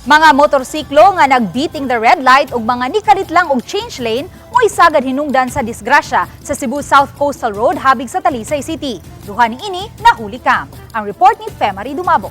Mga motorsiklo nga nag-beating the red light ug mga nikalit lang og change lane mo'y sagad hinungdan sa disgrasya sa Cebu South Coastal Road habig sa Talisay City. Duha ni ini nahuli kam. Ang report ni Femary Dumabo.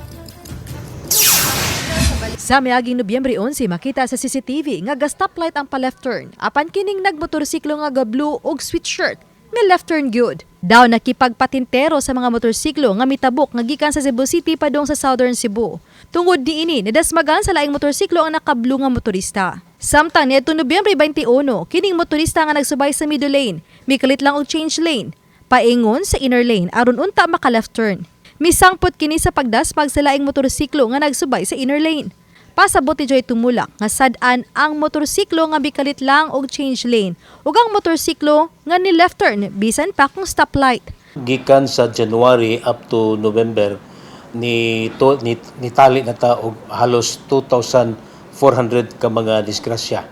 Sa miaging Nobyembre 11, makita sa CCTV nga ga-stoplight ang pa-left turn. Apan kining nagmotorsiklo nga ga-blue ug sweatshirt, may left turn gyud. Daw nakipagpatintero sa mga motorsiklo nga mitabok nga gikan sa Cebu City padung sa Southern Cebu. Tungod niini, nadasmagan sa laing motorsiklo ang naka-blue nga motorista. Samtang niadto Nobyembre 21, kining motorista nga nagsubay sa middle lane, mikalit lang og change lane, paingon sa inner lane aron unta maka left turn. Misangpot kini sa pagdasmag sa laing motorsiklo nga nagsubay sa inner lane. Pasabot ni Joy Tumulak nga sad-an ang motorsiklo nga mikalit lang og change lane ug ang motorsiklo nga ni left turn bisan pa kung stoplight. Gikan sa January up to November ni to, ni, nitali na ta og halos 2,400 ka mga disgrasya.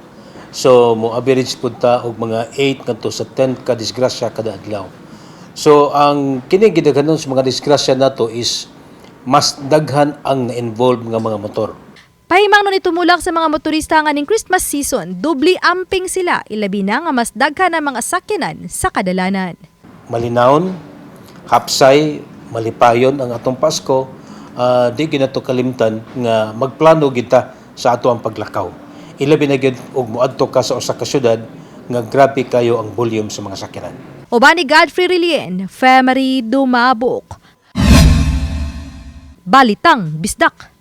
So mo average pud ta og mga 8 ngadto sa 10 ka disgrasya kada adlaw. So ang kini gidaghanon sa mga disgrasya nato is mas daghan ang na-involved nga mga motor. Pahimangno ni Tumulak sa mga motorista nga ning Christmas season, dubli amping sila, ilabi na nga mas daghan ang mga sakyanan sa kadalanan. Malinawon, hapsay, malipayon ang atong Pasko, di ginato kalimtan nga magplano kita sa ato ang paglakaw. Ilabi na gyud og moadto ka sa usa ka syudad nga grabe kayo ang volume sa mga sakyanan. Uban ni Godfrey Relien, Femery Dumabok. Balitang Bisdak.